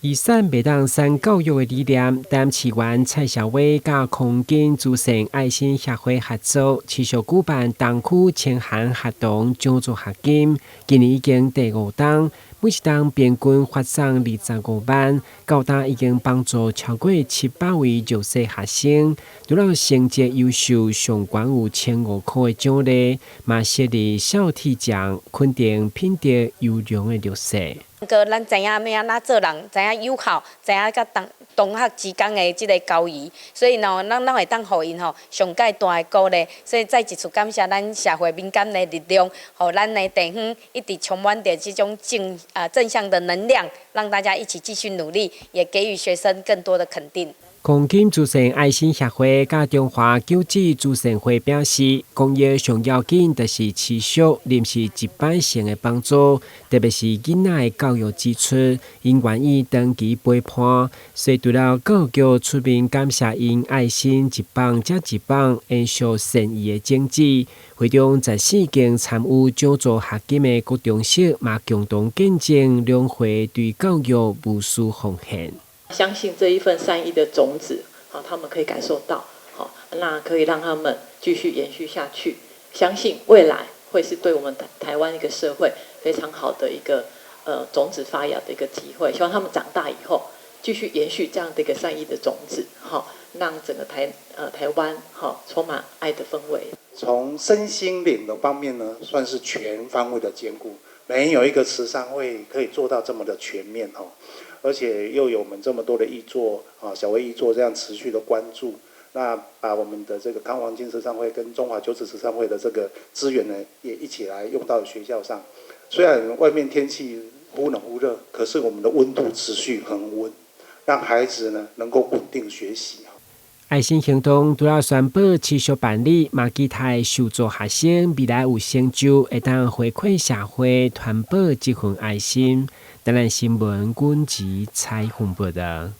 以散袂當散教育的理念，台南市議員蔡蕭威佮空間慈善愛心協會合作，持續舉辦東區清寒學童獎助學金。今年已經第五冬，每一冬平均發送25萬，到今已經幫助超過700位弱勢學生。除了成績優秀，上懸有1500塊的獎勵，嘛設立孝悌獎，肯定品德優良的弱勢。閣咱知影欲按怎做人，知影友好，知影佮同學之間的這個交誼，所以呢，咱攏會當予𪜶吼上蓋大的鼓勵。所以再一次感謝咱社會民間的力量，予咱的地方一直充滿著這種正向的能量，讓大家一起繼續努力，也給予學生更多的肯定。空間慈善愛心協會佮中華救濟慈善會表示，公益上要緊就是持續，毋是一擺性的幫助，特別是囡仔的教育支出，𪜶願意長期陪伴。所以除了教育局出面感謝𪜶愛心一棒接一棒延續善意的種子，會中14間參與獎助學金的國中小嘛共同見證兩會對教育無私奉獻。相信這一份善意的種子，好，他們可以感受到，好，那可以讓他們繼續延續下去。相信未來會是對我們台灣一個社會非常好的一個種子發芽的一個機會。希望他們長大以後繼續延續這樣的一個善意的種子，好，讓整個台灣好充滿愛的氛圍。從身心靈的方面呢，算是全方位的兼顧，沒有一個慈善會可以做到這麼的全面哦。而且又有我們這麼多的議座啊，小薇議座這樣持續的關注，那把我們的這個康王金慈善會跟中華求子慈善會的這個資源呢，也一起來用到學校上。雖然外面天氣忽冷忽熱，可是我們的溫度持續恆溫，讓孩子呢能夠穩定學習。愛心行動除了宣布持續辦理，嘛期待受助學生未來有成就，會當回饋社會，傳播這份愛心。台南新聞阮子采訪報道。